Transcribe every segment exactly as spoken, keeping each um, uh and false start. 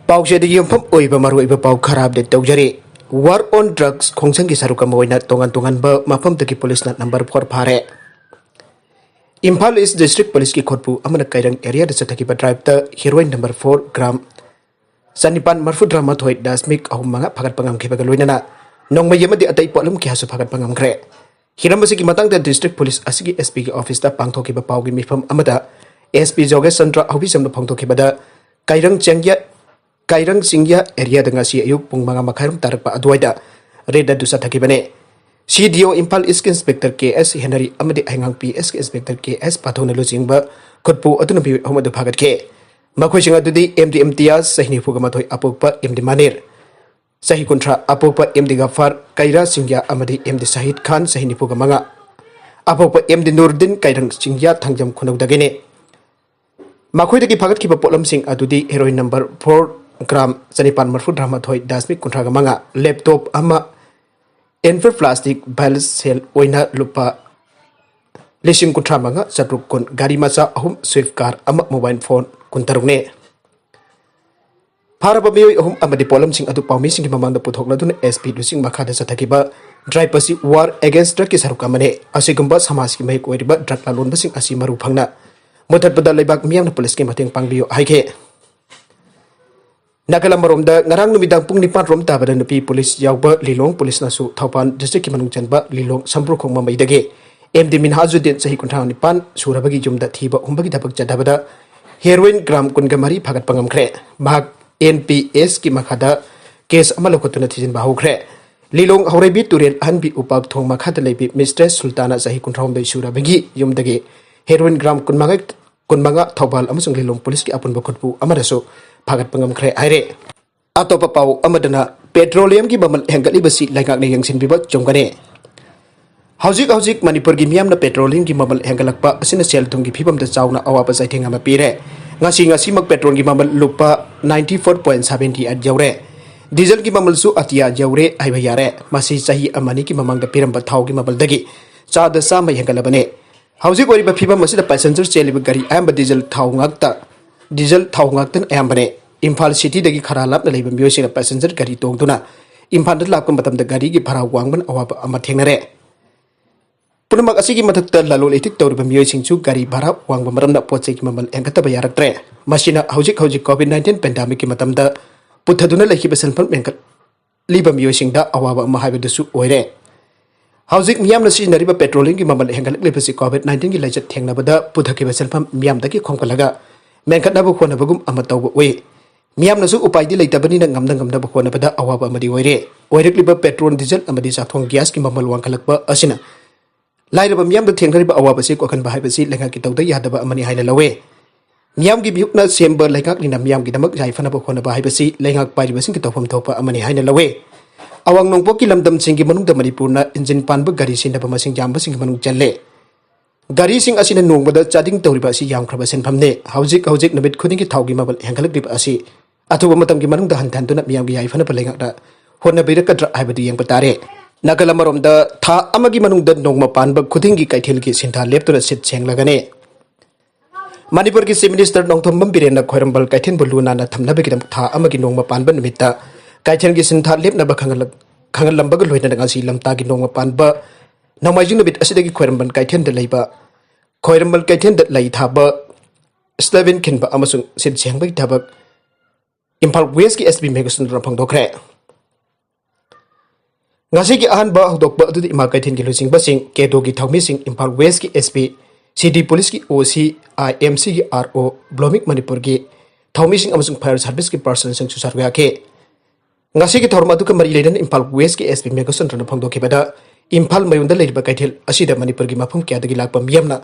ꯄꯥꯎꯆꯦꯗꯒꯤ ꯌꯨꯝꯐꯝ ꯑꯣꯏꯕ ꯃꯔꯨꯑꯣꯏꯕ ꯄꯥꯎ ꯈꯔ ꯑꯞꯗꯦꯠ ꯇꯧꯖꯔꯤ꯫ War on Drugs ꯈꯣꯡꯖꯪꯒꯤ ꯁꯔꯨꯛ ꯑꯃ ꯑꯣꯏꯅ ꯇꯣꯉꯥꯟ ꯇꯣꯉꯥꯟꯕ ꯃꯐꯝꯗꯒꯤ ꯄꯨꯂꯤꯁꯅ ꯅꯝꯕꯔ ꯐꯣꯔ ꯐꯥꯔꯦ꯫ ꯏꯝꯐꯥꯜ ꯏꯁ ꯗꯤꯁꯇ꯭ꯔꯤꯛ ꯄꯨꯂꯤꯁꯀꯤ ꯈꯣꯠꯄꯨ ꯑꯃꯅ ꯀꯩꯔꯪ ꯑꯦꯔꯤꯌꯥꯗ ꯆꯠꯊꯈꯤꯕ ꯗ꯭ꯔꯥꯏꯚꯇ ꯍꯦꯔꯣꯏꯟ ꯅꯝꯕꯔ ꯐꯣꯔ ꯒ꯭ꯔꯥꯝ ꯆꯅꯤꯄꯥꯟ ꯃꯔꯐꯨꯇꯔꯥ ꯃꯥꯊꯣꯏ ꯗꯁꯃꯤꯛ ꯑꯍꯨꯝ ꯃꯉꯥ ꯐꯥꯒꯠꯄ ꯉꯝꯈꯤꯕꯒ ꯂꯣꯏꯅꯅ ꯅꯣꯡꯃꯩ ꯑꯃꯗꯤ ꯑꯇꯩ ꯄꯣꯠꯂꯝ ꯀꯌꯥꯁꯨ ꯐꯥꯒꯠꯄ ꯉꯝꯈ꯭ꯔꯦ꯫ ꯍꯤꯔꯝ ꯑꯁꯤꯒꯤ ꯃꯇꯥꯡꯗ ꯗꯤꯁꯇ꯭ꯔꯤꯛ ꯄꯨꯂꯤꯁ ꯑꯁꯤꯒꯤ ꯑꯦꯁ ꯄꯤꯒꯤ ꯑꯣꯐꯤꯁꯇ ꯄꯥꯡꯊꯣꯛꯈꯤꯕ ꯄꯥꯎꯒꯤ ꯃꯤꯐꯝ ꯑꯃꯗ ꯑꯦꯁ ꯄꯤ ꯖꯣꯒꯦꯁ ꯆꯟꯗ꯭ꯔ ꯍꯧꯕꯤꯖꯝꯅ ꯐꯣꯡꯗꯣꯛꯈꯤꯕꯗ, ꯀꯩꯔꯪ ꯆꯤꯡꯌꯥ ꯀꯩꯔꯪ ꯆꯤꯡꯌꯥ ꯑꯦꯔꯤꯌꯥꯗ ꯉꯁꯤ ꯑꯌꯨꯛ ꯄꯨꯡ ꯃꯉꯥ ꯃꯈꯥꯏꯔꯣꯝ ꯇꯥꯔꯛꯄ ꯑꯗꯨꯋꯥꯏꯗ ꯔꯦꯗ ꯑꯗꯨ ꯆꯠꯊꯈꯤꯕꯅꯤ꯫ ꯁꯤ ꯗꯤ ꯑꯣ ꯏꯝꯐꯥꯜ ꯏꯁꯀꯤ ꯏꯟꯁꯄꯦꯛꯇꯔ ꯀꯦ ꯑꯦꯁ ꯍꯦꯅꯔꯤ ꯑꯃꯗꯤ ꯍꯩꯉꯥꯡ ꯄꯤ ꯑꯦꯁꯀꯤ ꯏꯟꯁꯄꯦꯛꯇꯔ ꯀꯦ ꯑꯦꯁ ꯄꯥꯊꯧꯅ ꯂꯨꯆꯤꯡꯕ ꯈꯨꯠꯄꯨ ꯑꯗꯨꯅ ꯃꯤꯑꯣꯏ ꯑꯍꯨꯝ ꯑꯗꯨ ꯐꯥꯒꯠꯈꯤ꯫ ꯃꯈꯣꯏꯁꯤꯡ ꯑꯗꯨꯗꯤ ꯑꯦꯝ ꯗꯤ ꯏꯝꯇꯤꯌꯥꯖ, ꯆꯍꯤ ꯅꯤꯐꯨꯒ ꯃꯥꯊꯣꯏ, ꯑꯄꯣꯛꯄ ꯑꯦꯝ ꯗꯤ ꯃꯥꯅꯤꯔ, ꯆꯍꯤ ꯀꯨꯟꯊ꯭ꯔꯥ, ꯑꯄꯣꯛꯄ ꯑꯦꯝ ꯗꯤ ꯒꯐꯥꯔ, ꯀꯩꯔꯥ ꯆꯤꯡꯌꯥ, ꯑꯃꯗꯤ ꯑꯦꯝ ꯗꯤ ꯁꯍꯤꯗ ꯈꯥꯟ, ꯆꯍꯤ ꯅꯤꯐꯨꯒ ꯃꯉꯥ, ꯑꯄꯣꯛꯄ ꯑꯦꯝ ꯗꯤ ꯅꯨꯔꯗꯤꯟ, ꯀꯩꯔꯪ ꯆꯤꯡꯌꯥ, ꯊꯥꯡꯖꯝ ꯈꯨꯅꯧꯗꯒꯤꯅꯤ꯫ ꯃꯈꯣꯏꯗꯒꯤ ꯐꯥꯒꯠꯈꯤꯕ ꯄꯣꯠꯂꯝꯁꯤꯡ ꯑꯗꯨꯗꯤ ꯍꯦꯔꯣꯏꯟ ꯅꯝꯕꯔ ꯐꯣꯔ ꯒ꯭ꯔꯥꯝ ꯆꯅꯤꯄꯥꯟ ꯃꯔꯐꯨꯇꯔꯥ ꯃꯥꯊꯣꯏ ꯗꯁꯃꯤꯛ ꯀꯨꯟꯊ꯭ꯔꯥꯒ ꯃꯉꯥ, ꯂꯦꯞꯇꯣꯞ ꯑꯃ, ꯑꯦꯟꯐꯤꯜ ꯄ꯭ꯂꯥꯁꯇꯤꯛ ꯕꯥꯏꯜ ꯁꯦꯜ ꯑꯣꯏꯅ ꯂꯨꯄꯥ ꯂꯤꯁꯤꯡ ꯀꯨꯟꯊ꯭ꯔꯥ ꯃꯉꯥ ꯆꯥꯇ꯭ꯔꯨꯛ ꯀꯨꯟ, ꯒꯥꯔꯤ ꯃꯆꯥ ꯑꯍꯨꯝ, ꯁ꯭ꯋꯤꯐ ꯀꯥꯔ ꯑꯃ, ꯃꯣꯕꯥꯏꯜ ꯐꯣꯟ ꯀꯨꯟꯇꯔꯨꯛꯅꯤ꯫ ꯐꯥꯔꯕ ꯃꯤꯑꯣꯏ ꯑꯍꯨꯝ ꯑꯃꯗꯤ ꯄꯣꯠꯂꯝꯁꯤꯡ ꯑꯗꯨ ꯄꯥꯎꯃꯤꯁꯤꯡꯒꯤ ꯃꯃꯥꯡꯗ ꯄꯨꯊꯣꯛꯂꯗꯨꯅ ꯑꯦꯁ ꯄꯤ ꯂꯨꯆꯤꯡ ꯃꯈꯥꯗ ꯆꯠꯊꯈꯤꯕ ꯗ꯭ꯔꯥꯏꯕ ꯑꯁꯤ ꯋꯥꯔ ꯑꯦꯒꯦꯟꯁ ꯗ꯭ꯔꯒꯀꯤ ꯁꯔꯨꯛ ꯑꯃꯅꯤ꯫ ꯑꯁꯤꯒꯨꯝꯕ ꯁꯃꯥꯖꯀꯤ ꯃꯍꯤꯛ ꯑꯣꯏꯔꯤꯕ ꯗ꯭ꯔꯒ ꯂꯥꯂꯣꯟꯕꯁꯤꯡ ꯑꯁꯤ ꯃꯔꯨ ꯐꯪꯅ ꯃꯨꯊꯠꯄꯗ ꯂꯩꯕꯥꯛ ꯃꯤꯌꯥꯝꯅ ꯄꯨꯂꯤꯁꯀꯤ ꯃꯇꯦꯡ ꯄꯥꯡꯕꯤꯌꯨ ꯍꯥꯏꯈꯤ꯫ ꯅꯥꯀꯜ ꯑꯃꯔꯣꯝꯗ, ꯉꯔꯥꯡ ꯅꯨꯃꯤꯗꯥꯡ ꯄꯨꯡ ꯅꯤꯄꯥꯟ ꯔꯣꯝ ꯇꯥꯕꯗ ꯅꯨꯄꯤ ꯄꯨꯂꯤꯁ ꯌꯥꯎꯕ ꯂꯤꯂꯣꯡ ꯄꯨꯂꯤꯁꯅꯁꯨ ꯊꯧꯕꯥꯜ ꯗꯤꯁꯇ꯭ꯔꯤꯛꯀꯤ ꯃꯅꯨꯡ ꯆꯟꯕ ꯂꯤꯂꯣꯡ ꯁꯝꯕ꯭ꯔꯨꯈꯣꯡ ꯃꯃꯩꯗꯒꯤ ꯑꯦꯝ ꯗꯤ ꯃꯤꯟꯍꯥꯖꯨꯗꯤꯟ, ꯆꯍꯤ ꯀꯨꯟꯊ꯭ꯔꯥ ꯅꯤꯄꯥꯟ ꯁꯨꯔꯕꯒꯤ ꯌꯨꯝꯗ ꯊꯤꯕ ꯍꯨꯝꯕꯒꯤ ꯊꯕꯛ ꯆꯠꯊꯕꯗ ꯍꯦꯔꯣꯏꯟ ꯒ꯭ꯔꯥꯝ ꯀꯨꯟꯒ ꯃꯔꯤ ꯐꯥꯒꯠꯄ ꯉꯝꯈ꯭ꯔꯦ꯫ ꯃꯍꯥꯛ ꯑꯦꯟ ꯄꯤ ꯑꯦꯁꯀꯤ ꯃꯈꯥꯗ ꯀꯦꯁ ꯑꯃ ꯂꯧꯈꯠꯇꯨꯅ ꯊꯤꯖꯤꯟꯕ ꯍꯧꯈ꯭ꯔꯦ꯫ ꯂꯤꯂꯣꯡ ꯍꯧꯔꯩꯕꯤ ꯇꯨꯔꯦꯜ ꯑꯍꯟꯕꯤ ꯎꯄꯥꯛ ꯊꯣꯡ ꯃꯈꯥꯗ ꯂꯩꯕꯤ ꯃꯤꯁꯇ꯭ꯔꯦꯁ ꯁꯨꯜꯇꯥꯅꯥ, ꯆꯍꯤ ꯀꯨꯟꯊ꯭ꯔꯥꯍꯨꯝꯗꯣꯏ ꯁꯨꯔꯕꯒꯤ ꯌꯨꯝꯗꯒꯤ ꯍꯦꯔꯣꯏꯟ ꯒ꯭ꯔꯥꯝ ꯀꯨꯟꯃꯉꯥ, ꯀꯨꯟꯃꯉꯥ ꯊꯧꯕꯥꯜ ꯑꯃꯁꯨꯡ ꯂꯤꯂꯣꯡ ꯄꯨꯂꯤꯁꯀꯤ ꯑꯄꯨꯟꯕ ꯈꯨꯠꯄꯨ ꯑꯃꯗꯁꯨ ꯐꯥꯒꯠꯄ ꯉꯝꯈ꯭ꯔꯦ ꯍꯥꯏꯔꯦ꯫ ꯑꯇꯣꯞꯄ ꯄꯥꯎ ꯑꯃꯗꯅ, ꯄꯦꯇ꯭ꯔꯣꯂꯤꯌꯝꯒꯤ ꯃꯃꯜ ꯍꯦꯟꯒꯠꯂꯤꯕꯁꯤ ꯂꯩꯉꯥꯛꯅ ꯌꯦꯡꯁꯤꯟꯕꯤꯕ ꯆꯨꯝꯒꯅꯤ꯫ ꯍꯧꯖꯤꯛ ꯍꯧꯖꯤꯛ ꯃꯅꯤꯄꯨꯔꯒꯤ ꯃꯤꯌꯥꯝꯅ ꯄꯦꯇ꯭ꯔꯣꯂꯤꯌꯝꯒꯤ ꯃꯃꯜ ꯍꯦꯟꯒꯠꯂꯛꯄ ꯑꯁꯤꯅ ꯁꯦꯜ ꯊꯨꯝꯒꯤ ꯐꯤꯕꯝꯗ ꯆꯥꯎꯅ ꯑꯋꯥꯕ ꯆꯩꯊꯦꯡ ꯑꯃ ꯄꯤꯔꯦ꯫ ꯉꯁꯤ ꯉꯁꯤꯃꯛ ꯄꯦꯇ꯭ꯔꯣꯜꯒꯤ ꯃꯃꯜ ꯂꯨꯄꯥ ninety four point seventy eight ꯌꯧꯔꯦ꯫ ꯗꯤꯖꯜꯒꯤ ꯃꯃꯜꯁꯨ ꯑꯇꯤꯌꯥ ꯌꯧꯔꯦ ꯍꯥꯏꯕ ꯌꯥꯔꯦ꯫ ꯃꯁꯤ ꯆꯍꯤ ꯑꯃ ꯑꯅꯤꯒꯤ ꯃꯃꯥꯡꯗ ꯄꯤꯔꯝꯕ ꯊꯥꯎꯒꯤ ꯃꯃꯜꯗꯒꯤ ꯆꯥꯗ ꯆꯥꯝꯃ ꯍꯦꯟꯒꯠꯂꯕꯅꯦ꯫ ꯍꯧꯖꯤꯛ ꯑꯣꯏꯔꯤꯕ ꯐꯤꯕꯝ ꯑꯁꯤꯗ ꯄꯦꯁꯦꯟꯖꯔ ꯆꯦꯜꯂꯤꯕ ꯒꯥꯔꯤ ꯑꯌꯥꯝꯕ ꯗꯤꯖꯜ ꯊꯥꯎ ꯉꯥꯛꯇ, ꯗꯤꯖꯜ ꯊꯥꯎ ꯉꯥꯛꯇꯅ ꯑꯌꯥꯝꯕꯅꯦ꯫ ꯏꯝꯐꯥꯜ ꯁꯤꯇꯤꯗꯒꯤ ꯈꯔ ꯂꯥꯞꯅ ꯂꯩꯕ ꯃꯤꯑꯣꯏꯁꯤꯡꯅ ꯄꯦꯁꯦꯟꯖꯔ ꯒꯥꯔꯤ ꯇꯣꯡꯗꯨꯅ ꯏꯝꯐꯥꯜꯗ ꯂꯥꯛꯄ ꯃꯇꯝꯗ ꯒꯥꯔꯤꯒꯤ ꯚꯔꯥ ꯋꯥꯡꯕꯅ ꯑꯋꯥꯕ ꯑꯃ ꯊꯦꯡꯅꯔꯦ꯫ ꯄꯨꯝꯅꯃꯛ ꯑꯁꯤꯒꯤ ꯃꯊꯛꯇ ꯂꯂꯣꯟ ꯏꯇꯤꯛ ꯇꯧꯔꯤꯕ ꯃꯤꯑꯣꯏꯁꯤꯡꯁꯨ ꯒꯥꯔꯤ ꯚꯔꯥ ꯋꯥꯡꯕ ꯃꯔꯝꯅ ꯄꯣꯠ ꯆꯩꯒꯤ ꯃꯃꯜ ꯍꯦꯟꯒꯠꯇꯕ ꯌꯥꯔꯛꯇ꯭ꯔꯦ꯫ ꯃꯁꯤꯅ ꯍꯧꯖꯤꯛ ꯍꯧꯖꯤꯛ ꯀꯣꯚꯤꯗ ꯅꯥꯏꯟꯇꯤꯟ ꯄꯦꯟꯗꯥꯃꯤꯛꯀꯤ ꯃꯇꯝꯗ ꯄꯨꯊꯗꯨꯅ ꯂꯩꯈꯤꯕ ꯁꯦꯟꯐꯝ ꯍꯦꯟꯒꯠꯂꯤꯕ ꯃꯤꯑꯣꯏꯁꯤꯡꯗ ꯑꯋꯥꯕ ꯑꯃ ꯍꯥꯏꯕꯗꯨꯁꯨ ꯑꯣꯏꯔꯦ꯫ ꯍꯧꯖꯤꯛ ꯃꯤꯌꯥꯝꯅ ꯁꯤꯖꯤꯟꯅꯔꯤꯕ ꯄꯦꯇ꯭ꯔꯣꯂꯤꯌꯝꯒꯤ ꯃꯃꯜ ꯍꯦꯟꯒꯠꯂꯛꯂꯤꯕꯁꯤ ꯀꯣꯚꯤꯗ ꯅꯥꯏꯟꯇꯤꯟꯒꯤ ꯂꯥꯏꯆꯠ ꯊꯦꯡꯅꯕꯗ ꯄꯨꯊꯈꯤꯕ ꯁꯦꯟꯐꯝ ꯃꯤꯌꯥꯝꯗꯒꯤ ꯈꯣꯝꯒꯠꯂꯒ ꯃꯦꯟꯈꯠꯅꯕ ꯍꯣꯠꯅꯕꯒꯨꯝ ꯑꯃ ꯇꯧꯕ ꯎꯏ꯫ ꯃꯤꯌꯥꯝꯅꯁꯨ ꯎꯄꯥꯏꯗꯤ ꯂꯩꯇꯕꯅꯤꯅ ꯉꯝꯅ ꯉꯝꯅꯕ ꯍꯣꯠꯅꯕꯗ ꯑꯋꯥꯕ ꯑꯃꯗꯤ ꯑꯣꯏꯔꯦ꯫ ꯑꯣꯏꯔꯛꯂꯤꯕ ꯄꯦꯇ꯭ꯔꯣꯜ, ꯗꯤꯖꯜ ꯑꯃꯗꯤ ꯆꯥꯛꯊꯣꯡ ꯒ꯭ꯌꯥꯁꯀꯤ ꯃꯃꯜ ꯋꯥꯡꯈꯠꯂꯛꯄ ꯑꯁꯤꯅ ꯂꯥꯏꯔꯕ ꯃꯤꯌꯥꯝꯗ ꯊꯦꯡꯅꯔꯤꯕ ꯑꯋꯥꯕꯁꯤ ꯀꯣꯛꯍꯟꯕ ꯍꯥꯏꯕꯁꯤ ꯂꯩꯉꯥꯛꯀꯤ ꯇꯧꯗ ꯌꯥꯗꯕ ꯑꯃꯅꯤ ꯍꯥꯏꯅ ꯂꯧꯋꯦ꯫ ꯃꯤꯌꯥꯝꯒꯤ ꯃꯤꯍꯨꯠꯅ ꯁꯦꯝꯕ ꯂꯩꯉꯥꯛꯅꯤꯅ ꯃꯤꯌꯥꯝꯒꯤꯗꯃꯛ ꯌꯥꯏꯐꯅꯕ ꯍꯣꯠꯅꯕ ꯍꯥꯏꯕꯁꯤ ꯂꯩꯉꯥꯛ ꯄꯥꯏꯔꯤꯕꯁꯤꯡꯒꯤ ꯇꯧꯐꯝ ꯊꯣꯛꯄ ꯑꯃꯅꯤ ꯍꯥꯏꯅ ꯂꯧꯋꯦ꯫ ꯑꯋꯥꯡ ꯅꯣꯡꯄꯣꯛꯀꯤ ꯂꯝꯗꯝꯁꯤꯡꯒꯤ ꯃꯅꯨꯡꯗ ꯃꯅꯤꯄꯨꯔꯅ ꯏꯟꯖꯤꯟ ꯄꯥꯟꯕ ꯒꯥꯔꯤ ꯁꯤꯖꯤꯟꯅꯕ ꯃꯁꯤꯡ ꯌꯥꯝꯕꯁꯤꯡꯒꯤ ꯃꯅꯨꯡ ꯆꯜꯂꯦ꯫ ꯒꯥꯔꯤꯁꯤꯡ ꯑꯁꯤꯅ ꯅꯣꯡꯃꯗ ꯆꯥꯗꯤꯡ ꯇꯧꯔꯤꯕ ꯑꯁꯤ ꯌꯥꯝꯈ꯭ꯔꯕ ꯁꯦꯟꯐꯝꯅꯦ꯫ ꯍꯧꯖꯤꯛ ꯍꯧꯖꯤꯛ ꯅꯨꯃꯤꯠ ꯈꯨꯗꯤꯡꯒꯤ ꯊꯥꯎꯒꯤ ꯃꯃꯜ ꯍꯦꯟꯒꯠꯂꯛꯂꯤꯕ ꯑꯁꯤ ꯑꯊꯨꯕ ꯃꯇꯝꯒꯤ ꯃꯅꯨꯡꯗ ꯍꯟꯊꯍꯟꯗꯨꯅ ꯃꯤꯌꯥꯝꯒꯤ ꯌꯥꯏꯐꯅꯕ ꯂꯩꯉꯥꯛꯅ ꯍꯣꯠꯅꯕꯤꯔꯛꯀꯗ꯭ꯔꯥ ꯍꯥꯏꯕꯗꯨ ꯌꯦꯡꯕ ꯇꯥꯔꯦ꯫ ꯅꯥꯀꯜ ꯑꯃꯔꯣꯝꯗ, ꯊꯥ ꯑꯃꯒꯤ ꯃꯅꯨꯡꯗ ꯅꯣꯡꯃ ꯄꯥꯟꯕ ꯈꯨꯗꯤꯡꯒꯤ ꯀꯩꯊꯦꯜꯒꯤ ꯁꯤꯟꯊꯥ ꯂꯦꯞꯇꯨꯅ ꯁꯤꯠ ꯁꯦꯡꯂꯒꯅꯤ꯫ ꯃꯅꯤꯄꯨꯔꯒꯤ ꯆꯤꯐ ꯃꯤꯅꯤꯁꯇꯔ ꯅꯣꯡꯊꯣꯝꯕꯝ ꯕꯤꯔꯦꯟꯅ ꯈ꯭ꯋꯥꯏꯔꯝꯕꯟ ꯀꯩꯊꯦꯜꯕꯨ ꯂꯨ ꯅꯥꯟꯅ ꯊꯝꯅꯕꯒꯤꯗꯃꯛ ꯊꯥ ꯑꯃꯒꯤ ꯅꯣꯡꯃ ꯄꯥꯟꯕ ꯅꯨꯃꯤꯠꯇ ꯀꯩꯊꯦꯜꯒꯤ ꯁꯤꯟꯊꯥ ꯂꯦꯞꯅꯕ ꯈꯪꯍꯜꯂ-, ꯈꯪꯍꯜꯂꯝꯕꯒ ꯂꯣꯏꯅꯅ ꯉꯁꯤ ꯂꯝꯇꯥꯒꯤ ꯅꯣꯡꯃ ꯄꯥꯟꯕ ꯅꯣꯡꯃꯥꯏꯖꯤꯡ ꯅꯨꯃꯤꯠ ꯑꯁꯤꯗꯒꯤ ꯈ꯭ꯋꯥꯏꯔꯝꯕꯟ ꯀꯩꯊꯦꯜꯗ ꯂꯩꯕ, ꯈ꯭ꯋꯥꯏꯔꯝꯕꯟ ꯀꯩꯊꯦꯜꯗ ꯂꯩ ꯊꯥꯕ, ꯁ꯭ꯂꯦꯕꯤꯟ ꯈꯤꯟꯕ ꯑꯃꯁꯨꯡ ꯁꯤꯠ ꯁꯦꯡꯕꯒꯤ ꯊꯕꯛ ꯏꯝꯐꯥꯜ ꯋꯦꯁꯀꯤ ꯑꯦꯁ ꯄꯤ ꯃꯦꯘꯆꯟꯗ꯭ꯔꯅ ꯐꯣꯡꯗꯣꯛꯈ꯭ꯔꯦ꯫ ꯉꯁꯤꯒꯤ ꯑꯍꯥꯟꯕ ꯍꯧꯗꯣꯛꯄ ꯑꯗꯨꯗ ꯏꯃꯥ ꯀꯩꯊꯦꯜꯒꯤ ꯂꯨꯆꯤꯡꯕꯁꯤꯡ, ꯀꯦꯗꯣꯒꯤ ꯊꯧꯃꯤꯁꯤꯡ, ꯏꯝꯐꯥꯜ ꯋꯦꯁꯀꯤ ꯑꯦꯁ ꯄꯤ, ꯁꯤꯇꯤ ꯄꯨꯂꯤꯁꯀꯤ ꯑꯣ ꯁꯤ, ꯑꯥꯏ ꯑꯦꯝ ꯁꯤꯒꯤ ꯑꯥꯔ ꯑꯣ, ꯕ꯭ꯂꯣꯃꯤꯛ ꯃꯅꯤꯄꯨꯔꯒꯤ ꯊꯧꯃꯤꯁꯤꯡ ꯑꯃꯁꯨꯡ ꯐꯥꯌꯔ ꯁꯥꯔꯚꯤꯁꯀꯤ ꯄꯥꯔꯁꯟꯁꯤꯡꯁꯨ ꯁꯔꯨꯛ ꯌꯥꯈꯤ꯫ ꯉꯁꯤꯒꯤ ꯊꯧꯔꯝ ꯑꯗꯨꯒ ꯃꯔꯤ ꯂꯩꯅꯅ ꯏꯝꯐꯥꯜ ꯋꯦꯁꯀꯤ ꯑꯦꯁ ꯄꯤ ꯃꯦꯘꯆꯟꯗ꯭ꯔꯅ ꯐꯣꯡꯗꯣꯛꯈꯤꯕꯗ, ꯏꯝꯐꯥꯜ ꯃꯌꯣꯟꯗ ꯂꯩꯔꯤꯕ ꯀꯩꯊꯦꯜ ꯑꯁꯤꯗ ꯃꯅꯤꯄꯨꯔꯒꯤ ꯃꯐꯝ ꯀꯌꯥꯗꯒꯤ ꯂꯥꯛꯄ ꯃꯤꯌꯥꯝꯅ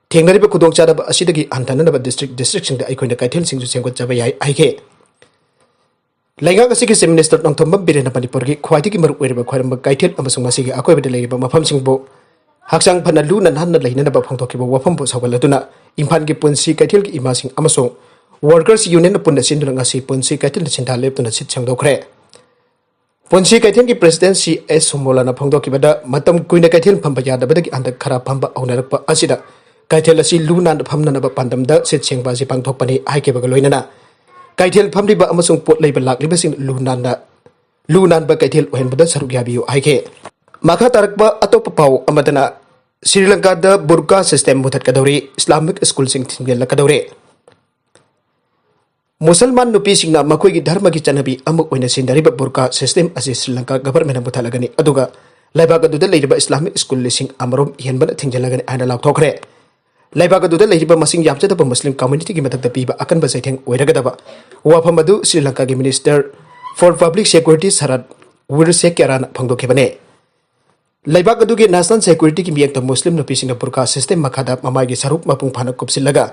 ꯊꯦꯡꯅꯔꯤꯕ ꯈꯨꯗꯣꯡꯆꯥꯗꯕ ꯑꯁꯤꯗꯒꯤ ꯍꯟꯊꯅꯅꯕ ꯗꯤꯁꯇ꯭ꯔꯤꯛ ꯗꯤꯁꯇ꯭ꯔꯤꯛꯁꯤꯡꯗ ꯑꯩꯈꯣꯏꯅ ꯀꯩꯊꯦꯜꯁꯤꯡꯁꯨ ꯁꯦꯝꯒꯠꯆꯕ ꯌꯥꯏ ꯍꯥꯏꯈꯤ꯫ ꯂꯩꯉꯥꯛ ꯑꯁꯤꯒꯤ ꯆꯤꯐ ꯃꯤꯅꯤꯁꯇꯔ ꯅꯣꯡꯊꯣꯝꯕꯝ ꯕꯤꯔꯦꯟꯅ ꯃꯅꯤꯄꯨꯔꯒꯤ ꯈ꯭ꯋꯥꯏꯗꯒꯤ ꯃꯔꯨꯑꯣꯏꯔꯕ ꯈ꯭ꯋꯥꯏꯔꯝꯕꯟ ꯀꯩꯊꯦꯜ ꯑꯃꯁꯨꯡ ꯃꯁꯤꯒꯤ ꯑꯀꯣꯏꯕꯗ ꯂꯩꯔꯤꯕ ꯃꯐꯝꯁꯤꯡꯕꯨ ꯍꯛꯆꯥꯡ ꯐꯅ ꯂꯨ ꯅꯥꯟꯅ ꯂꯩꯅꯅꯕ ꯐꯣꯡꯗꯣꯛꯈꯤꯕ ꯋꯥꯐꯝꯕꯨ ꯁꯧꯒꯠꯂꯗꯨꯅ ꯏꯝꯐꯥꯜꯒꯤ ꯄꯨꯟꯁꯤ ꯀꯩꯊꯦꯜꯒꯤ ꯏꯃꯥꯁꯤꯡ ꯑꯃꯁꯨꯡ ꯋꯥꯔꯀꯔꯁ ꯌꯨꯅꯤꯌꯟꯅ ꯄꯨꯟꯅ ꯁꯤꯟꯗꯨꯅ ꯉꯁꯤ ꯄꯨꯟꯁꯤ ꯀꯩꯊꯦꯜꯗ ꯁꯤꯟꯊꯥ ꯂꯦꯞꯇꯨꯅ ꯁꯤꯠ ꯁꯦꯡꯗꯣꯛꯈ꯭ꯔꯦ꯫ ꯄꯨꯟꯁꯤ ꯀꯩꯊꯦꯜꯒꯤ ꯄ꯭ꯔꯦꯁꯤꯗꯦꯟꯠ ꯁꯤ ꯑꯦꯁ ꯁꯣꯃꯣꯂꯥꯅ ꯐꯣꯡꯗꯣꯛꯈꯤꯕꯗ, ꯃꯇꯝ ꯀꯨꯏꯅ ꯀꯩꯊꯦꯜ ꯐꯝꯕ ꯌꯥꯗꯕꯗꯒꯤ ꯍꯟꯗꯛ ꯈꯔ ꯐꯝꯕ ꯍꯧꯅꯔꯛꯄ ꯑꯁꯤꯗ ꯀꯩꯊꯦꯜ ꯑꯁꯤ ꯂꯨ ꯅꯥꯟꯅ ꯐꯝꯅꯅꯕ ꯄꯥꯟꯗꯝꯗ ꯁꯤꯠ ꯁꯦꯡꯕ ꯑꯁꯤ ꯄꯥꯡꯊꯣꯛꯄꯅꯤ ꯍꯥꯏꯈꯤꯕꯒ ꯂꯣꯏꯅꯅ ꯀꯩꯊꯦꯜ ꯐꯝꯂꯤꯕ ꯑꯃꯁꯨꯡ ꯄꯣꯠ ꯂꯩꯕ ꯂꯥꯛꯂꯤꯕꯁꯤꯡ ꯂꯨ ꯅꯥꯟꯅ, ꯂꯨ ꯅꯥꯟꯕ ꯀꯩꯊꯦꯜ ꯑꯣꯏꯍꯟꯕꯗ ꯁꯔꯨꯛ ꯌꯥꯕꯤꯌꯨ ꯍꯥꯏꯈꯤ꯫ ꯃꯈꯥ ꯇꯥꯔꯛꯄ ꯑꯇꯣꯞꯄ ꯄꯥꯎ ꯑꯃꯗꯅ, ꯁ꯭ꯔꯤ ꯂꯪꯀꯥꯗ ꯕꯨꯔꯀꯥ system ꯃꯨꯊꯠꯀꯗꯧꯔꯤ, ꯏꯁꯂꯥꯃꯤꯛ ꯁ꯭ꯀꯨꯜꯁꯤꯡ ꯊꯤꯡꯖꯤꯜꯂꯛꯀꯗꯧꯔꯤ꯫ ꯃꯨꯁꯜꯃꯥꯟ ꯅꯨꯄꯤꯁꯤꯡꯅ ꯃꯈꯣꯏꯒꯤ ꯙꯔꯃꯒꯤ ꯆꯠꯅꯕꯤ ꯑꯃ ꯑꯣꯏꯅ ꯁꯤꯖꯤꯟꯅꯔꯤꯕ ꯕꯨꯔꯀꯥ system ꯑꯁꯤ ꯁ꯭ꯔꯤ ꯂꯪꯀꯥ government ꯅ ꯃꯨꯊꯠꯂꯒꯅꯤ, ꯑꯗꯨꯒ ꯂꯩꯕꯥꯛ ꯑꯗꯨꯗ ꯂꯩꯔꯤꯕ ꯏꯁꯂꯥꯃꯤꯛ ꯁ꯭ꯀꯨꯜ ꯂꯤꯁꯤꯡ ꯑꯃꯔꯣꯝ ꯍꯦꯟꯕꯅ ꯊꯤꯡꯖꯤꯜꯂꯒꯅꯤ ꯍꯥꯏꯅ ꯂꯥꯎꯊꯣꯛꯈ꯭ꯔꯦ꯫ ꯂꯩꯕꯥꯛ ꯑꯗꯨꯗ ꯂꯩꯔꯤꯕ ꯃꯁꯤꯡ ꯌꯥꯝꯖꯗꯕ ꯃꯨꯁꯂꯤꯝ community ꯒꯤ ꯃꯊꯛꯇ ꯄꯤꯕ ꯑꯀꯟꯕ ꯆꯩꯊꯦꯡ ꯑꯣꯏꯔꯒꯗꯕ ꯋꯥꯐꯝ ꯑꯗꯨ Shri ꯂꯪꯀꯥꯒꯤ Minister for Public Security ꯁꯔꯠ ꯋꯤꯔꯁꯦꯀ꯭ꯌꯥꯔꯥꯅ ꯐꯣꯡꯗꯣꯛꯈꯤꯕꯅꯤ꯫ ꯂꯩꯕꯥꯛ ꯑꯗꯨꯒꯤ National Security ꯒꯤ ꯃꯤꯌꯦꯡꯗ ꯃꯨꯁꯂꯤꯝ ꯅꯨꯄꯤꯁꯤꯡꯅ ꯕꯨꯔꯀꯥ system ꯃꯈꯥꯗ ꯃꯃꯥꯏꯒꯤ ꯁꯔꯨꯛ ꯃꯄꯨꯡ ꯐꯥꯅ ꯀꯨꯞꯁꯤꯜꯂꯒ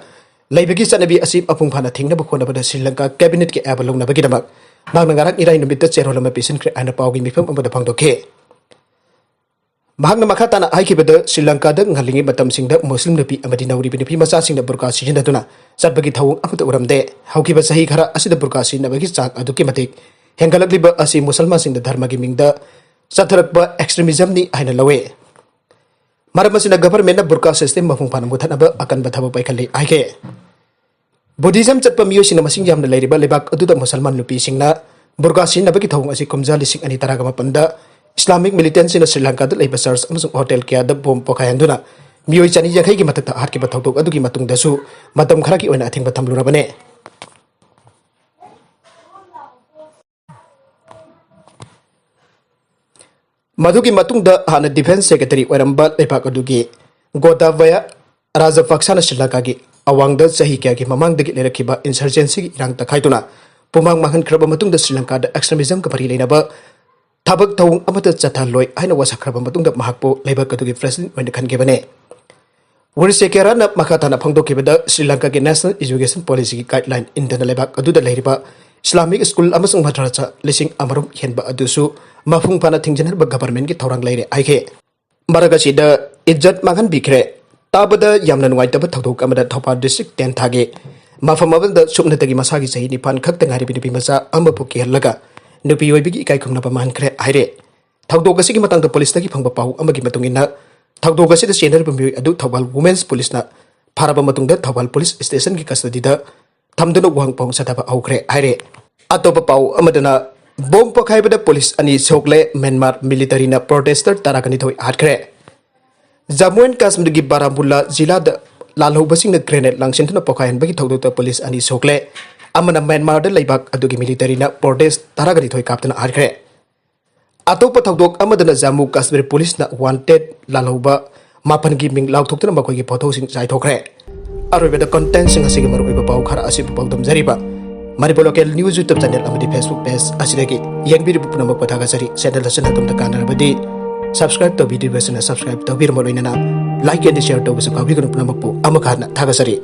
ꯂꯩꯕꯒꯤ ꯆꯠꯅꯕꯤ ꯑꯁꯤ ꯃꯄꯨꯡ ꯐꯥꯅ ꯊꯤꯡꯅꯕ ꯍꯣꯠꯅꯕꯗ ꯁ꯭ꯔꯤ ꯂꯪꯀꯥ cabinet ꯀꯤ ꯑꯌꯥꯕ ꯂꯧꯅꯕꯒꯤꯗꯃꯛ ꯃꯍꯥꯛꯅ ꯉꯔꯥꯡ ꯏꯔꯥꯏ ꯅꯨꯃꯤꯠꯇ ꯆꯦꯔꯣꯜ ꯑꯃ ꯄꯤꯁꯤꯟꯈ꯭ꯔꯦ ꯍꯥꯏꯅ ꯄꯥꯎꯒꯤ ꯃꯤꯐꯝ ꯑꯃꯗ ꯐꯣꯡꯗꯣꯛꯈꯤ꯫ ꯃꯍꯥꯛꯅ ꯃꯈꯥ ꯇꯥꯅ ꯍꯥꯏꯈꯤꯕꯗ, ꯁ꯭ꯔꯤ ꯂꯪꯀꯥꯗ ꯉꯜꯂꯤꯉꯩ ꯃꯇꯝꯁꯤꯡꯗ ꯃꯨꯁꯂꯤꯝ ꯅꯨꯄꯤ ꯑꯃꯗꯤ ꯅꯧꯔꯤꯕ ꯅꯨꯄꯤ ꯃꯆꯥꯁꯤꯡꯅ ꯕꯨꯔꯀꯥ ꯁꯤꯖꯤꯟꯅꯗꯨꯅ ꯆꯠꯄꯒꯤ ꯊꯧꯑꯣꯡ ꯑꯃꯠꯇ ꯎꯔꯝꯗꯦ꯫ ꯍꯧꯈꯤꯕ ꯆꯍꯤ ꯈꯔ ꯑꯁꯤꯗ ꯕꯨꯔꯀꯥ ꯁꯤꯖꯤꯟꯅꯕꯒꯤ ꯆꯥꯡ ꯑꯗꯨꯛꯀꯤ ꯃꯇꯤꯛ ꯍꯦꯟꯒꯠꯂꯛꯂꯤꯕ ꯑꯁꯤ ꯃꯨꯁꯜꯃꯥꯟꯁꯤꯡꯗ ꯙꯔꯃꯒꯤ ꯃꯤꯡꯗ ꯆꯠꯊꯔꯛꯄ extremism ꯅꯤ ꯍꯥꯏꯅ ꯂꯧꯏ꯫ ꯃꯔꯝ ꯑꯁꯤꯅ government ꯅ ꯕꯨꯔꯀꯥ system ꯃꯄꯨꯡ ꯐꯥꯅ ꯃꯨꯊꯠꯅꯕ ꯑꯀꯟꯕ ꯊꯕꯛ ꯄꯥꯏꯈꯠꯂꯤ ꯍꯥꯏꯈꯤ꯫ Buddhism ꯆꯠꯄ ꯃꯤꯑꯣꯏꯁꯤꯡꯅ ꯃꯁꯤꯡ ꯌꯥꯝꯅ ꯂꯩꯔꯤꯕ ꯂꯩꯕꯥꯛ ꯑꯗꯨꯗ ꯃꯨꯁꯜꯃꯥꯟ ꯅꯨꯄꯤꯁꯤꯡꯅ ꯕꯨꯔꯀꯥ ꯁꯤꯖꯤꯟꯅꯕꯒꯤ ꯊꯧꯑꯣꯡ ꯑꯁꯤ ꯀꯨꯝꯖꯥ ꯂꯤꯁꯤꯡ ꯑꯅꯤ ꯇꯔꯥꯒ ꯃꯥꯄꯟꯗ Islamic militant ꯁꯤꯡꯅ ꯁ꯭ꯔꯤ ꯂꯪꯀꯥꯗ ꯂꯩꯕ church ꯑꯃꯁꯨꯡ hotel ꯀꯌꯥꯗ bomb ꯄꯣꯈꯥꯏꯍꯟꯗꯨꯅ ꯃꯤꯑꯣꯏ ꯆꯅꯤ ꯌꯥꯡꯈꯩꯒꯤ ꯃꯊꯛꯇ ꯍꯥꯠꯈꯤꯕ ꯊꯧꯗꯣꯛ ꯑꯗꯨꯒꯤ ꯃꯇꯨꯡꯗꯁꯨ ꯃꯇꯝ ꯈꯔꯒꯤ ꯑꯣꯏꯅ ꯑꯊꯤꯡꯕ ꯊꯝꯂꯨꯔꯕꯅꯤ꯫ ꯃꯗꯨꯒꯤ ꯃꯇꯨꯡꯗ ꯍꯥꯟꯅ defence secretary ꯑꯣꯏꯔꯝꯕ ꯂꯩꯕꯥꯛ ꯑꯗꯨꯒꯤ ꯒꯣꯇꯥꯕꯌ ꯔꯥꯖꯥꯄꯛꯁꯥꯅ ꯁ꯭ꯔꯤ ꯂꯪꯀꯥꯒꯤ ꯑꯋꯥꯡꯗ ꯆꯍꯤ ꯀꯌꯥꯒꯤ ꯃꯃꯥꯡꯗꯒꯤ ꯂꯩꯔꯛꯈꯤꯕ insurgency ꯒꯤ ꯏꯔꯥꯡ ꯇꯛꯈꯥꯏꯗꯨꯅ ꯄꯨꯃꯥꯡ ꯃꯥꯡꯍꯟꯈ꯭ꯔꯕ ꯃꯇꯨꯡꯗ ꯁ꯭ꯔꯤ ꯂꯪꯀꯥꯗ extremism ꯒ ꯃꯔꯤ ꯂꯩꯅꯕ ꯊꯕꯛ ꯊꯧꯑꯣꯡ ꯑꯃꯠꯇ ꯆꯠꯊꯍꯜꯂꯣꯏ ꯍꯥꯏꯅ ꯋꯥꯁꯛꯈ꯭ꯔꯕ ꯃꯇꯨꯡꯗ ꯃꯍꯥꯛꯄꯨ ꯂꯩꯕꯥꯛ ꯑꯗꯨꯒꯤ president ꯑꯣꯏꯅ ꯈꯟꯈꯤꯕꯅꯤ꯫ ꯋꯤꯔꯁꯦꯀꯦꯔꯥꯅ ꯃꯈꯥ ꯇꯥꯅ ꯐꯣꯡꯗꯣꯛꯈꯤꯕꯗ, ꯁ꯭ꯔꯤ ꯂꯪꯀꯥꯒꯤ National Education Policy ꯒꯤ guideline ꯏꯟꯗꯅ ꯂꯩꯕꯥꯛ ꯑꯗꯨꯗ ꯂꯩꯔꯤꯕ Islamic school ꯑꯃꯁꯨꯡ ꯃꯗ꯭ꯔꯁꯥ ꯂꯤꯁꯤꯡ ꯑꯃꯔꯣꯝ ꯍꯦꯟꯕ ꯑꯗꯨꯁꯨ ꯃꯄꯨꯡ ꯐꯥꯅ ꯊꯤꯡꯖꯤꯟꯅꯕ government ꯀꯤ ꯊꯧꯔꯥꯡ ꯂꯩꯔꯦ ꯍꯥꯏꯈꯤ꯫ ꯃꯔꯛ ꯑꯁꯤꯗ ꯏꯖꯠ ꯃꯥꯡꯍꯟꯕꯤꯈ꯭ꯔꯦ꯫ ꯇꯥꯕꯗ ꯌꯥꯝꯅ ꯅꯨꯡꯉꯥꯏꯇꯕ ꯊꯧꯗꯣꯛ ꯑꯃꯗ ꯊꯧꯕꯥꯜ district ꯇꯦꯟꯊꯥꯒꯤ ꯃꯐꯝ ꯑꯃꯗ ꯁꯨꯞꯅꯇꯒꯤ ꯃꯁꯥꯒꯤ ꯆꯍꯤ ꯅꯤꯄꯥꯟ ꯈꯛꯇ ꯉꯥꯏꯔꯤꯕ ꯅꯨꯄꯤ ꯃꯆꯥ ꯑꯃꯕꯨ ꯀꯤꯍꯜꯂꯒ ꯅꯨꯄꯤ ꯑꯣꯏꯕꯒꯤ ꯏꯀꯥꯏ ꯈꯨꯝꯅꯕ ꯃꯥꯡꯍꯟꯈ꯭ꯔꯦ ꯍꯥꯏꯔꯦ꯫ ꯊꯧꯗꯣꯛ ꯑꯁꯤꯒꯤ ꯃꯇꯥꯡꯗ ꯄꯨꯂꯤꯁꯇꯒꯤ ꯐꯪꯕ ꯄꯥꯎ ꯑꯃꯒꯤ ꯃꯇꯨꯡ ꯏꯟꯅ, ꯊꯧꯗꯣꯛ ꯑꯁꯤꯗ ꯆꯦꯟꯅꯔꯤꯕ ꯃꯤꯑꯣꯏ ꯑꯗꯨ ꯊꯧꯕꯥꯜ Women's Police ꯅ ꯐꯥꯔꯕ ꯃꯇꯨꯡꯗ ꯊꯧꯕꯥꯜ police station ꯒꯤ custody ꯗ ꯊꯝꯗꯨꯅ ꯋꯥꯍꯪ ꯄꯥꯎ ꯆꯠꯊꯕ ꯍꯧꯈ꯭ꯔꯦ ꯍꯥꯏꯔꯦ꯫ ꯑꯇꯣꯞꯄ ꯄꯥꯎ ꯑꯃꯗꯅ, ꯕꯣꯝ ꯄꯣꯈꯥꯏꯕꯗ ꯄꯨꯂꯤꯁ ꯑꯅꯤ ꯁꯣꯛꯂꯦ, ꯃ꯭ꯌꯥꯟꯃꯥꯔ ꯃꯤꯂꯤꯇꯔꯤꯅ ꯄ꯭ꯔꯣꯇꯦꯁꯇꯔ ꯇꯔꯥꯒ ꯅꯤꯊꯣꯏ ꯍꯥꯠꯈ꯭ꯔꯦ꯫ ꯖꯝꯃꯨ ꯑꯦꯟ ꯀꯥꯁꯃꯤꯔꯒꯤ ꯕꯥꯔꯥꯃꯨꯜꯂꯥ ꯖꯤꯂꯥꯗ ꯂꯥꯜꯍꯧꯕꯁꯤꯡꯅ ꯒ꯭ꯔꯦꯅꯦꯗ ꯂꯪꯁꯤꯟꯗꯨꯅ ꯄꯣꯈꯥꯏꯍꯟꯕꯒꯤ ꯊꯧꯗꯣꯛꯇ ꯄꯨꯂꯤꯁ ꯑꯅꯤ ꯁꯣꯛꯂꯦ꯫ ꯑꯃꯅ ꯃ꯭ꯌꯥꯟꯃꯥꯔꯗ ꯂꯩꯕꯥꯛ ꯑꯗꯨꯒꯤ ꯃꯤꯂꯤꯇꯔꯤꯅ ꯄ꯭ꯔꯣꯇꯦꯁ ꯇꯔꯥꯒ ꯅꯤꯊꯣꯏ ꯀꯥꯞꯇꯨꯅ ꯍꯥꯠꯈ꯭ꯔꯦ꯫ ꯑꯇꯣꯞꯄ ꯊꯧꯗꯣꯛ ꯑꯃꯗꯅ ꯖꯝꯃꯨ ꯀꯥꯁꯃꯤꯔ ꯄꯨꯂꯤꯁꯅ ꯋꯥꯟꯇꯦꯗ ꯂꯥꯜꯍꯧꯕ ꯃꯥꯄꯟꯒꯤ ꯃꯤꯡ ꯂꯥꯎꯊꯣꯛꯇꯨꯅ ꯃꯈꯣꯏꯒꯤ ꯐꯣꯇꯣꯁꯤꯡ ꯆꯥꯏꯊꯣꯛꯈ꯭ꯔꯦ꯫ ꯑꯔꯣꯏꯕꯗ ꯀꯟꯇꯦꯟꯁꯤꯡ ꯑꯁꯤꯒꯤ ꯃꯔꯨꯑꯣꯏꯕ ꯄꯥꯎ ꯈꯔ ꯑꯁꯤꯕꯨ ꯄꯥꯎꯗꯝꯖꯔꯤꯕ Manipur local news YouTube channel ꯑꯃꯗꯤ ꯐꯦꯁꯕꯨꯛ ꯄꯦꯖ ꯑꯁꯤꯗꯒꯤ ꯌꯦꯡꯕꯤꯔꯤꯕ ꯄꯨꯝꯅꯃꯛꯄꯨ ꯊꯥꯒꯠꯆꯔꯤ꯫ ꯆꯦꯅꯦꯜ ꯑꯁꯤꯅ ꯑꯗꯣꯝꯗ ꯀꯥꯟꯅꯔꯕꯗꯤ ꯁꯕꯁꯀ꯭ꯔꯥꯏꯕ ꯇꯧꯕꯤꯗ꯭ꯔꯤꯕꯁꯤꯡꯅ ꯁꯕꯁꯀ꯭ꯔꯥꯏꯕ ꯇꯧꯕꯤꯔꯝꯕ ꯂꯣꯏꯅꯅ ꯂꯥꯏꯛ ꯑꯦꯟ ꯁꯤꯌꯔ ꯇꯧꯕꯁꯨ ꯀꯥꯎꯕꯤꯒꯅꯨ꯫ ꯄꯨꯝꯅꯃꯛꯄꯨ ꯑꯃꯨꯛ ꯍꯟꯅ ꯊꯥꯒꯠꯆꯔꯤ꯫